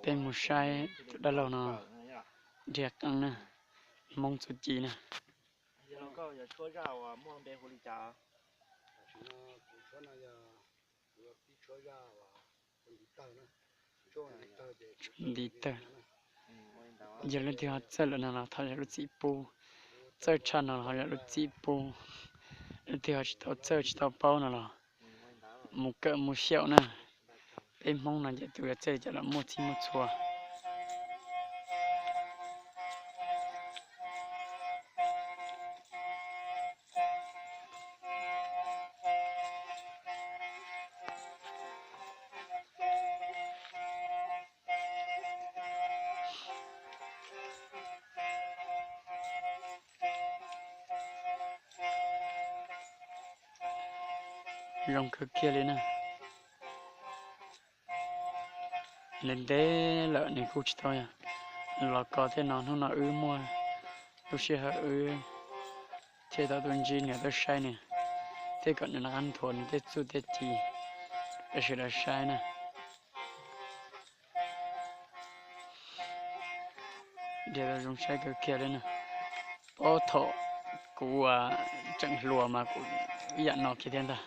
Peb mus saib tus dab laug no dhia qeej na, Hmoob txuj ci na. Ntiv tawg. Yog leej twg ho txawj lawm no los thov zam lub txim pub. Txawj tshaj no los ho zam lub txim pub. Leej twg ho tsis tau txawj tsis tau paub no los mus kawm mus xyaum na. Peb Hmoob no ces tus yuav txawj cas los muaj txhij muaj txhua. Zoo kawg kiag li na. Ntev ntev lawm nws kuj tsis tau los ko thiab no, hnub no wb muaj lub sij hawm wb thiaj tau tuaj ntsib nws, tuaj saib nws, thiab kom nws nqa nthuav nws tej txuj tej ci rau sawv daws saib na. Dhia tau zoo saib kawg kiag li na. Paub thaum kuv tseem hluas mas kuv ib yam no kiag thiab ntag.